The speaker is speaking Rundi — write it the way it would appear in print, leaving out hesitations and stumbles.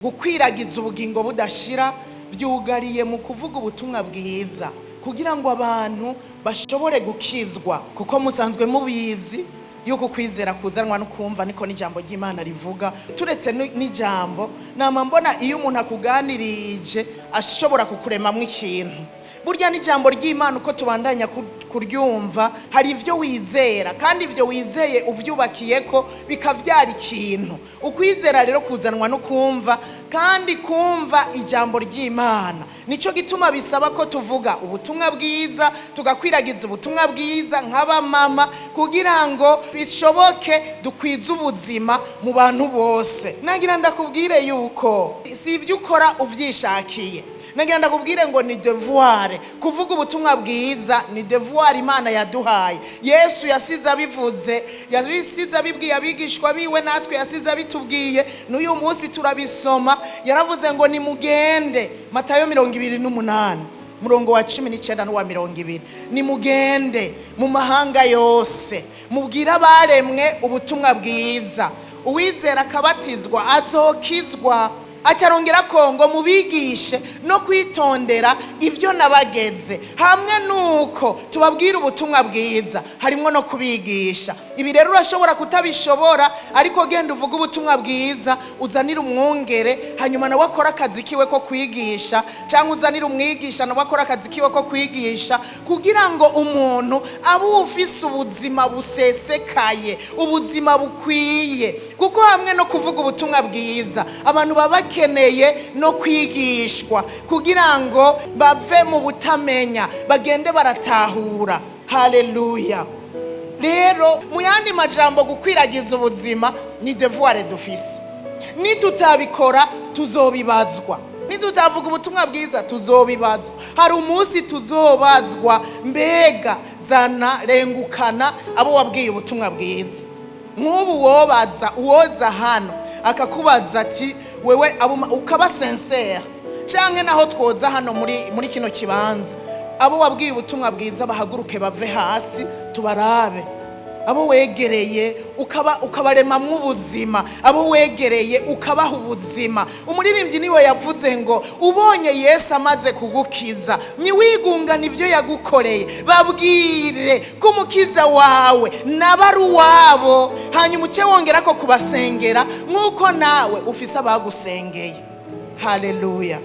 Gukwiragiza ubugingo budashira byugariye mu kuvuga ubutumwa bwiza kugira ngo abantu bashobore gukizwa, kuko musanzwe mubizi yuko kwizera kuzanwa no kumva, niko n'ijambo ry'Imana rivuga. Turetse n'ijambo, nama mbona iyo umuntu akuganirije ashobora kukuremamwo ikintu. Burya n'ijambo ry'Imana, uko tubandanya kuryumva, hari ibyo wizera, kandi ibyo wizeye ubyubakiye ko bikavyara ikintu. Ukwizera rero kuzanwa no kumva, kandi kumva ijambo ry'Imana. Nico gituma bisaba ko tuvuga ubutumwa bwiza, tugakwiragiza ubutumwa bwiza nk'abamama, kugira ngo bishoboke dukwize ubuzima mu bantu bose. Nagira ndakubwire yuko si ibyo ukora uvyishakiye. Nagira ndakubwire ngo ni devoir kuvuga ubutumwa bwiza, ni devoir Imana yaduhaye. Yesu yasize abivuze, yasize abibwiye abigishwa biwe, natwe yasize abitubwiye, n'uyu munsi turabisoma. Yaravuze ngo nimugende, Matayo 28, murongo wa 19 n'uwa 20: "Nimugende mu mahanga yose, mubwire abaremwe ubutumwa bwiza. Uwizera akabatizwa azokizwa." Acarongera ko ngo mubigishe no kwitondera ibyo nabageze. Hamwe nuko tubabwira ubutumwa bwiza, harimo no kubigisha. Ibi rero urashobora kutabishobora, ariko genda uvuge ubutumwa bwiza, uzanire umwungere, hanyuma nawe akora akazi kiwe ko kwigisha, cyangwa uzanire umwigisha, nawe akora akazi kiwe ko kwigisha, kugira ngo umuntu abe ufise ubuzima busesekaye, ubuzima bukwiye. Kuko hamwe no kuvuga ubutumwa bwiza, abantu baba bakeneye no kwigishwa kugira ngo bave mu butamenya, bagende baratahura. Haleluya! Rero mu yandi majambo, gukwiragiza ubuzima ni devoir dufise. Nitutabikora tuzobibazwa. Nitutavuga ubutumwa bwiza tuzobibazwa. Hari umunsi tuzobazwa: mbega zana, rengukana abo wabwiye ubutumwa bwiza. Nk'ubu wobaza, uwoza hano akakubaza ati: "Wewe abo," ukaba sincère, canke naho twoza hano muri kino kibanza, abo wabwiye ubutumwa bwiza bahaguruke bave hasi tubarabe. Abo wegereye ukaba ukabaremamwo ubuzima, abo wegereye ukabaha ubuzima. Umuririmbyi niwe yavuze ngo ubonye Yesu amaze kugukiza, ntiwigungane ibyo yagukoreye, babwire ko umukiza wawe naba ari uwabo, hanyuma uce wongera ko kubasengera nk'uko nawe ufise abagusengeye. Haleluya!